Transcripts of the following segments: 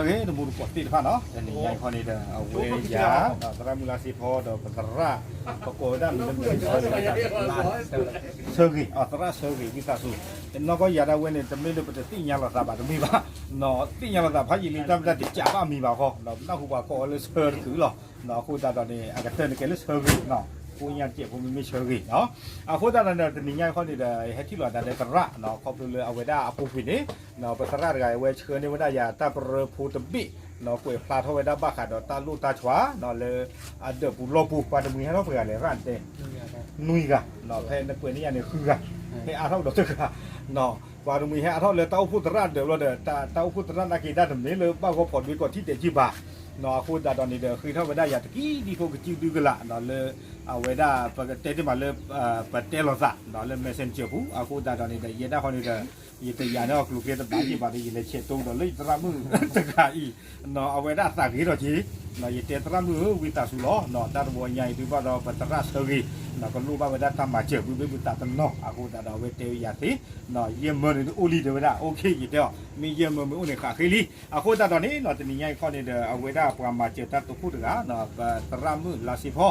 ဂ့ၤ တမူတကိးသ့ၣ်တဖၣ်နီၤ, တနံၤညါအံၤခီန့ၣ်ဒီး အဝဲယၤ သရၣ်မုၣ်လါစ့ဖီဒီးပသရၣ် ပကိးဝဲဒၣ်မ့ၢ် ဆၢဂ့ၤ အ သရၣ်ဆၢဂ့ၤ ဝံသးစူၤ, နီၢ်ကီၢ်ယၤဒၣ်ဝဲန့ၣ် တမ့ၢ်လၢပတသ့ၣ်ညါလိာ်သးဘၣ်တမ့ၢ်ဘၣ်, သ့ၣ်ညါလိာ်သးဖးယံာ်လံ တၢ်မ့ၢ်တၢ်တကးဘၣ်မံၤဘၣ်ဃီ, ပနၢ်ဟူပှၤကိးအီၤလၢဆၢတကုာ်လီၤ, အဃိသတးဒီးန့ၣ် အကတၢၢ်န့ၣ်ကဲလၢဆၢဂ့ၤနီၤ, ကိးညါတစဲးဖိမ့မ့ၢ်ဆၢဂ့ၤနီၤ, အဃိသတးဒီးန့ၣ် တနံၤညါအံၤခီန့ၣ်ဒီး ဟဲထံၣ်လိာ်သးလၢသရၣ်နီၤ, ခီဖျိလၢအဝဲဒၣ်အပူၤကွံာ်န့ၣ် ပသရၣ်တဂၤအဝဲဆှၢန့ၢ်ဝဲဒၣ်ယၤတၢ်ပရၢဖိတဘ့ၣ်နီၤ, ကွဲးဖျါထီၣ်ဝဲဒၣ်ဘၣ်ဃးဒီးတၢ်လိၣ်တၢ်ဆိးနီၤ, လၢအဒၢးပူၤလီၢ်ပူၤ ပှၤတမှံၤဟဲထီၣ်ပှဲၤဂၤလဲၣ် သရၣ်တဲ နွံဂၤ, ဖဲနကွဲးန့ၢ်ယၤန့ၣ်ဃုဂၤ, ဟဲအါထီၣ်ကဒီးတဂၤ, ပှၤတမှံၤဟဲအါထီၣ်လၢတၢ်အိၣ်ဖှိၣ်သရၣ်ဒၢးဘျီဒီး တၢ်အိၣ်ဖှိၣ်သရၣ်နာ်က့ၤတၢ်တမ့ၢ်လၢဘၣ်ဂီၢ်ဖီဒွဲကီးထံၣ်တဲာ်ကံၢ်ဘၣ်, အဃိသတးဒီးန့ၣ်ဒီး ဃ့ထီၣ်ဝဲဒၣ်ယၤတကံဒံဖိကစုဒုကလးနီၤ, လၢအဝဲဒၣ်ပကတဲတ့ၢ်မးလၢ ပတဲလိာ်သးနီၤ လၢ messenger ပူၤ, အဃိသတးဒီးန့ၣ်ဒီး ယဲဒၣ်ဃီန့ၣ်ဒီး ယတယာ်န့ၢ်အီၤကျိၤကျဲတဘၣ်က့ၤဘၣ်ဒီး ယလဲၤဆဲးတိဒီးလၢယသရၣ်မုၣ်တဂၤအံၤ အဝဲဒၣ်အသးဂ့ၤထီၣ်က့ၤ, ယတဲသရၣ်မုၣ်ဧၢ ဝံသးစူၤလီၤ, တၢ်တဘျီညါအံၤဒုးဘၣ်ဒီးပသရၣ်ဆၢဂ့ၤ, ကလိၣ်ဘၣ်ဝဲဒၣ်တၢ်မၤစၢၤ ဘုဘ့ၣ်ဘုသးတနီၤ, အဃိသတးဒီးအဝဲတဲဝဲယၤသ့, ယဲၢ်မၢန့ၣ်အိၣ်လံတဲဝဲဒၣ်, အိၣ်ခ့ ယတဲအီၤ မ့ၢ်ယဲၢ်မၢမ့ၢ်အိၣ်န့ၣ်ဃးဃ့လံ, အဃိသတးဒီးန့ၣ်နီၤ တနံၤညါအံၤခီန့ၣ်ဒီး အဝဲဒၣ်ပှၤမၤစၢၤတၢ်တိခိၣ်တဂၤနီၤ ပသရၣ်မုၣ်လါစ့ဖီ,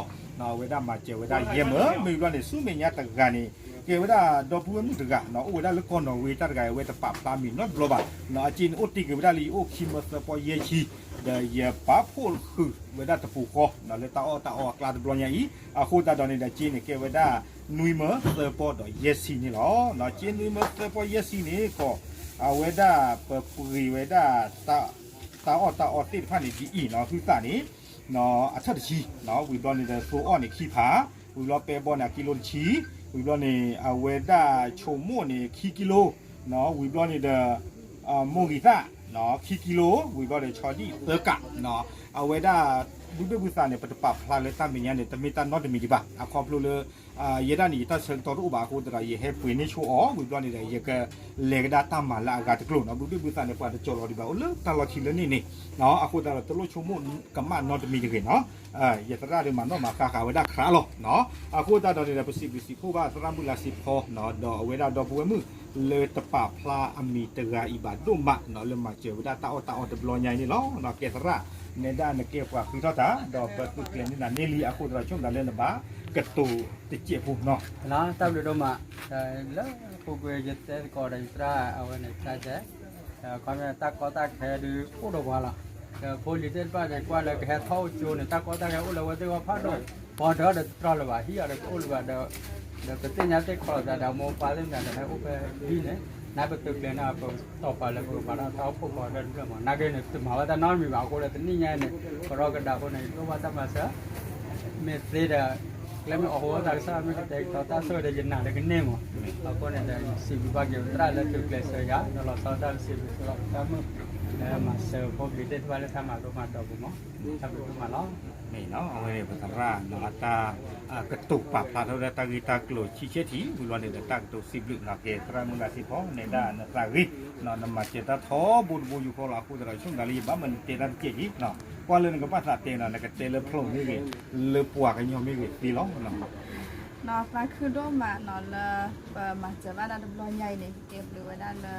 အဝဲဒၣ်မၤစၢၤဝဲဒၣ်ယဲၢ်မၢ, မ့ၢ်ဘျီန့ၣ် ဆူမဲာ်ညါတဂၤန့ၣ် ကဲဝဲဒၣ်ဒီပုၢ်ဝဲၢ်မုၣ်တဂၤနီၤ, အိၣ်ဝဲဒၣ်လၢကီၢ်နီၣ်ဝ့ တၢ်တဂၤအံၤ အဝဲတပာ်ဖျါမံၤနီတဘျီဘၣ်နီၤ, အစ့န့ၣ်အိၣ်တ့ၢ်က့ၤဝဲဒၣ်လၢ ယအိၣ်ခံမၢသၢပီယဲၢ်ဆံ, ဒီးယပာ်ဖှိၣ်ဃုာ်ဝဲဒၣ်တပူၤဃီနီၤ လၢတၢ်အီၣ်တၢ်အီအကျါတဘျီညါအံၤ, အဃိသတးဒီးန့ၣ်ဒီး အစ့န့ၣ်ကဲဝဲဒၣ် နွံမၢသၢပီဒီးယဲၢ်ဆံန့ၣ်လီၤ, အစ့နွံမၢသၢပီယဲၢ်ဆံန့ၣ်ကီး အဝဲဒၣ်ပပှ့ၤဝဲဒၣ် တၢ်အီၣ်တၢ်အီသ့ၣ်တဖၣ်န့ၣ်ဒ်အံၤနီၤ, ဟုသၣ်န့ၣ် အထၢၣ်တဆံ, ဝံၤဘျီန့ၣ်ဒီး သိအီၣ်န့ၣ်ခံဖး, ဝံၤဘျီပဲဘီန့ၣ် အကံလိတဆံ, ဝံၤဘျီန့ၣ် အဝဲဒၣ်ဆိမိၣ်န့ၣ် ခံကံလိ, ဝံၤဘျီန့ၣ်ဒီး မိၢ်ဂံၢ်သၣ် ခံကံလိ, ဝံၤဘျီဒီး ဆီဒံၣ်သၢကး, အဝဲဒၣ် ဘုဘ့ၣ်ဘုသးန့ၣ် ပတပာ်ဖျါလၢတၢ်မဲာ်ညါန့ၣ် တမ့ၢ်တၢ်နီတမံၤဒံးဘၣ်, အခီဖျိလၢ ယဲဒၣ်န့ၣ် ယတၢ်ဆၢကတီၢ်တအိၣ်ဘၣ်အဃိသတးဒီး ယဟဲပှ့ၤန့ၢ်ဆိအီၤ ဝံၤဘျီန့ၣ်ဒီး ယကလဲၤကဒါတၢ်မၤလၢအဂၤတကျိၤနီၤ, ဘုဘ့ၣ်ဘုသးန့ၣ် ပှၤတကၠီၤလီၤဒံးဘၣ် အိၣ်လၢတၢ်လီၢ်ခံလၢန့ၣ်န့ၣ်, အဃိသတးဒီး တလိၣ်ဆိကမိၣ်ကမၣ်နီတမံၤတဂ့ၤနီၤ, ယသရၣ်ဒီးမၤနီၣ်မၤဃါဃာ်ဝဲဒၣ်ခရးလီၤ, အဃိသတးဒီးန့ၣ်ဒီး ပစံးဘျုးစံးဖှိၣ်ဘၣ်သရၣ်မုၣ်လါစ့ဖီနီၤ, ဒီးအဝဲဒၣ်ဒီပုၢ်ဝဲၢ်မုၣ် လၢတပာ်ဖျါအမံၤတဂၤအံၤဘၣ်ဒိၣ်မးနီၤ, လၢမၤစၢၤဝဲဒၣ်တၢ်အီၣ်တၢ်အီတဘျီညါအံၤန့ၣ်လီၤ, ကဲသရၣ် နဲဒၣ်နကဲပှၤဃ့ထီၣ်တၢ် ဒီးပသုးကျဲၤန့ၢ်နၤန့ၢ်လံ အဃိသတးဒီး ဆိကမိၣ်တၢ်လၢနဘၣ်ကတိၤတစဲးဖိနီၤ, တၢ်ဘျုးဒိၣ်မး, လၢပူၤကွံာ်ယတဲသကိးဒီးယသရၣ်အဝဲန့ၣ် ခါဆဲး ခီမ့ၢ်တၢ်ကီတၢ်ခဲဒုးအိၣ်ဒီးပှၤလီၤ, ဒီးဖိလံၤသ့ၣ်တဖၣ်န့ၣ် ကွၢ်လၢကဟဲထီၣ်အိၣ်ကၠိန့ၣ် တၢ်ကီတၢ်ခဲအိၣ်လၢဝဲသ့ၣ်ဂီၢ်ဖးဒိၣ်, ပှၤဒၢဒီးတတြီလၢၤဘၣ် ဟံၣ်အီၤဒီးကအိၣ်လၢၤဘၣ်ဒီး, ဒီးပသ့ၣ်ညါသ့ၣ်ခီလိာ်သးဒီး မိၢ်ပၢ်သ့ၣ်မတၤဒီးဟဲအိၣ်ဖဲဒ်န့ၣ်, နပသုးကျဲၤန့ၣ် ပတီၢ်ပာ်လၢပကမၤတၢ်အိၣ်ဖှိၣ်ကီးဒီးတဖျၢၣ်မး, နာ်က့န့ၣ် တမၤဝဲတၢ်နီတမံၤဘၣ်အဃိဒီး တနံၣ်ညါန့ၣ် ကရီကဒါဖိန့ၣ် လိၣ်ဘၣ်တၢ်မၤစၢၤ မ့ၢ်သ့ဒီး ကျဲမ့ၢ်အီၣ်ဟိသးကစၢ်မ့ၢ်ကတဲာ်ကတီၤတၢ်ဆိၣ်ဂ့ၤဒီး ယနာ်လၢကန့ၢ်မး, အဃိန့ၣ်ဒီး စံးဘျုးဘၣ်က့ၤသရၣ်လၢသုးကျဲၤစၢၤယၤ ဒီးလီၤဆီဒၣ်တၢ်စံးဘျုးစံးဘျုးသရၣ်မုၣ် လၢမၤစၢၤဖိပလံၤသ့ၣ်တဖၣ်လၢတၢ်မၤလိမၤဒိးပူၤမး, တၢ်ဘျုးဒိၣ်မးလီၤ. မ့ၢ်နီၤ အဝဲန့ၣ်ပသရၣ်နီၤ အတၢ်ကတိၤပာ်ဖျါထီၣ်ဝဲဒၣ်တၢ်ဂ့ၢ်တၢ်ကျိၤဆံဆဲၣ်ထံး ဝံၤဘျီန့ၣ်ဒီး တၢ်ကတိၤစံးဘျုးနီၤ ကဲသရၣ်မုၣ်လါစ့ဖီ နဲဒၣ်နသးဂ့ၤ နမၤစၢၤတၢ်ထီဘိတဘိယူၢ်ဃီလီၤ. အဃိသတးဒီးဆိကမိၣ်တၢ်လၢယဘၣ်မၢနတဲတၢ်တကဲးက့ၤနီၤ ကွၢ်လၢနကဘၣ်သးတဲနီၤ နကတဲလၢဖျိမ့ၢ်ဂ့ၤ လၢပှၤကညီမ့ၢ်ဂ့ၤသ့လီၤ. နီၤသးခုဒိၣ်မးနီၤ လၢပမၤစၢၤဘၣ်တၢ်တဘျီညါအံၤန့ၣ် ကကဲဘျုးဝဲဒၣ်လၢ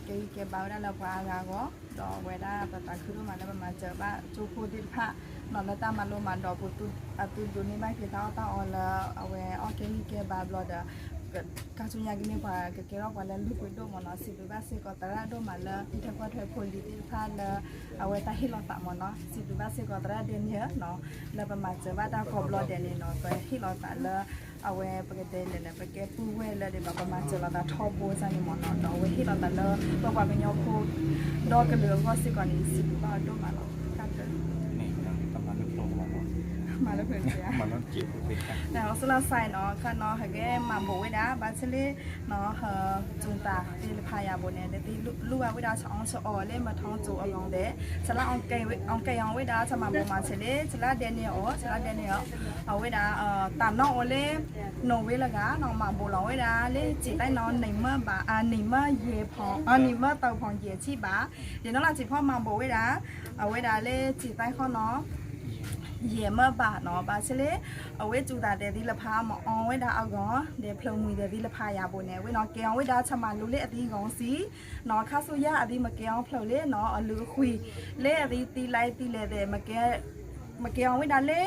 ကဲဂံၢ်ကဲဘါဝဲဒၣ်လၢပှၤအါဂၤအဂီၢ်, ဒီးအဝဲဒၣ်ပသးခုဒိၣ်မးလၢပမၤစၢၤဘၣ်ကၠိဖိသ့ၣ်တဖၣ်နီၤ လၢတၢ်မၤလိမၤဒိးပူၤ အသုဒိးန့ၢ်ဘၣ်က့ၤတၢ်အီၣ်တၢ်အီလၢ အဝဲအီၣ်ကဲဂံၢ်ကဲဘါဘျီဒီး ကါဆူညါကန့ၢ်ပှၤကကဲထီၣ်ပှၤလၢလုၢ်ကွံာ်ဒိၣ်မးနီၤ စံးဘျုးဘၣ်စ့ၢ်ကီးသရၣ်ဒိၣ်မးလၢ အံးထွဲကွၢ်ထွဲဖိလံၤသ့ၣ်တဖၣ်လၢ အဝဲတၢ်ဟ့ၣ်လီၤသးမးနီၤ စံးဘျုးဘၣ်စ့ၢ်ကီးသရၣ်ဒဲန့ၣ်နီၤ လၢပမၤစၢၤဘၣ်တၢ်ကီဘျီဒဲးန့ၣ်နီၤ ပဟ့ၣ်လီၤသးလၢ အဝဲပကတဲလဲၣ်န့ၣ် ပကဲပုၢ်ဝဲၢ်လၢဒဲးဘၣ် ပမၤစၢၤလီၤသးထီဘိစ့ၢ်န့ၣ်မးနီၤ ဒီးအဝဲဟ့ၣ်လီၤသးလၢ ပပှၤကညီဖိ ဒီကလုာ်အဂီၢ်စ့ၢ်ကီးန့ၣ် စံးဘျုးဘၣ်အီၤဒိၣ်မးလီၤ. တၢ်ဘျုး မၤလၢ မၤလၢ အီစလါစဲနီၤ ခါနီၤ ဟဲက့ၤမၤဘိးဝဲဒၣ် ဘၣ်ဆၣ်လၢ ဟဲ ကၠူၤတၢ်သ့ၣ်တဖၣ်ယၤဘိးန့ၣ် တသ့လူၢ်ဘၣ်ဝဲဒၣ် ဆအီဆအီလၢ မထီကၠူၤအလီၢ်ဒဲး ဆလါအီကဲအီၤဝဲဒၣ် ဆမၤဘိးမၤစၢၤလၢ ဆလါဒဲန့ၣ်အီၤ ဆလါဒဲန့ၣ်အီၤ အဝဲဒၣ် တၢ်နီၣ်အိၣ်လၢ နိၣ်ဝ့လၢဂၤနီၤ မၤဘိးလီၤဝဲဒၣ်လၢ စံးသ့ၣ်နီၤ နံၣ်မၢဘၣ် နံၣ်မၢယဲၢ်ဖီ နံၣ်မၢတၢ်ဖီယဲၢ်ဆံဘၣ် ယနီၢ်လၢစံးဖီမၤဘိးဝဲဒၣ် အဝဲဒၣ်လၢစံးသ့ၣ်ခီနီၤ ယဲၢ်မၢဘၣ်နီၤ ဘၣ်ဆၣ်လၢ အဝဲစူၤသးသဲးသ့ၣ်တဖၣ် မၤအီဝဲဒၣ်အဂီၢ် ဒီးဖျၢၣ်မှံၤသဲးသ့ၣ်တဖၣ်ယၤဘိန့ၣ် အဝဲနီၤ ကဲအီၤဝဲဒၣ်ဆၣ်မၤလိလၢအသံအဂီၢ်စံးနီၤ ခါဆူညါအသံမ့ၢ်ကဲအီၤဖျၢၣ်လၢနီၤ အလုၢ်အဃံ လၢအသံသံလဲသံလဲသဲး မ့ၢ်ကဲအီၤဝဲဒၣ်လၢ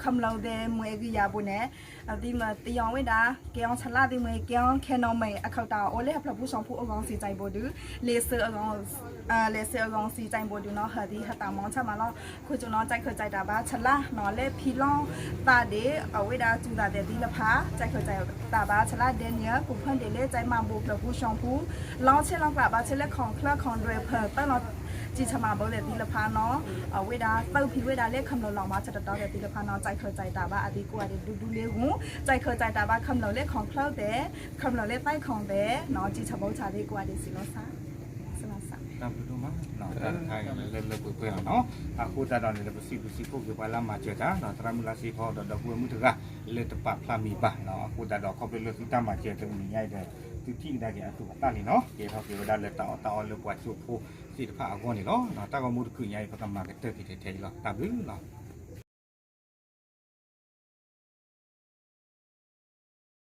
ခမျၢၢ်သဲးမွဲအဂံၢ်ယၤဘိန့ၣ် အသံမ့ၢ်သံအီၤဝဲဒၣ် ကဲအီၤဆလါသံမ့ၢ် ကဲအီၤခဲနီၣ်မ့ၢ် အခီၣ်တၢ်အိၣ်လၢဟၢဖျၢၣ်ဖိစီၤဖိအဂီၢ်စံး ကၠဲးဘိဒုး လံာ်စ့ၢ်အဂီၢ် လံာ်စ့ၢ်အဂီၢ်စံး ကၠဲးဘိဒုးနီၤ ဟၢသံဟၢတၢ်မၤဆၣ်မၤလီၤ ခိၣ်ကၠိနီၤ ကၠဲးခၢၣ်ကၠဲးတၢ်ဘါဆလါနီၤ လၢဖံလီသးဒ့ၣ် အဝဲဒၣ်စူၤသးသဲးသ့ၣ်တဖၣ် ကၠဲးခၢၣ်ကၠဲးတၢ်ဘါဆလါ ဒဲနံၣ် ပူၤဖၢဒ့ၣ်လၢကၠဲးမၤဘူၣ်ဖျၢၣ်ဖိစီၤဖိ လီၤဆဲးလီၤကျးဘၣ်ဆၣ်လၢ ခီၣ်ချၢခီၣ်ဒွဲၣ်ဖၢၣ်သၢလီၤ ကၠံဆၣ်မၤဘၢသဲးသ့ၣ်တဖၣ်နီၤ အဝဲဒၣ်သၢဖံဝဲဒၣ်လၢခမျၢၢ်လီၤမၤဆၢတတီၤသဲးသ့ၣ်တဖၣ်နီၤ ကၠဲးခၢၣ်ကၠဲးတၢ်ဘါအသံကွၢ်ဒဲးဒူဒူလၢဂုၤ ကၠဲးခၢၣ်ကၠဲးတၢ်ဘါခမျၢၢ်လၢခီၣ်ချၢသဲး ခမျၢၢ်လၢသဲခီၣ်သဲးနီၤ ကၠံဆၣ်ဘၢဆၣ်သ့ၣ်ကွၢ်ဒဲးစံးလီၤစၢ် တၢ်ဘျုးဒိၣ်မး တၢ်တခါအံၤလၢလၢပှဲၤပှဲၤလီၤနီၤ အဃိသတးဒီးန့ၣ်ဒီး ပစံးဘျုးစံးဖှိၣ်က့ၤပှၤလၢအမၤစၢၤတၢ်နီၤ သရၣ်မုၣ်လါစ့ဖီဒီး ဒီပုၢ်ဝဲၢ်မုၣ်တဂၤ လၢတပာ်ဖျါမံၤဘၣ်နီၤ အဃိသတးဒီး ခီဖျိလၢသုတၢ်မၤစၢၤတနံၤညါအံၤဒီး သုထံၣ်ကဒါက့ၤအသူၣ်အသးလံနီၤ ကဲထီၣ်က့ၤဝဲဒၣ်လၢတၢ်အီၣ်တၢ်အီလၢပှၤကၠိဖိသ့ၣ်တဖၣ်အဂီၢ်န့ၣ်လီၤ. တၢ်ဂီၤမူတခါညါအံၤ ပကမၤကတၢၢ်က့ၤထဲအံၤလီၤ. တၢ်ဘျုးလီၤ.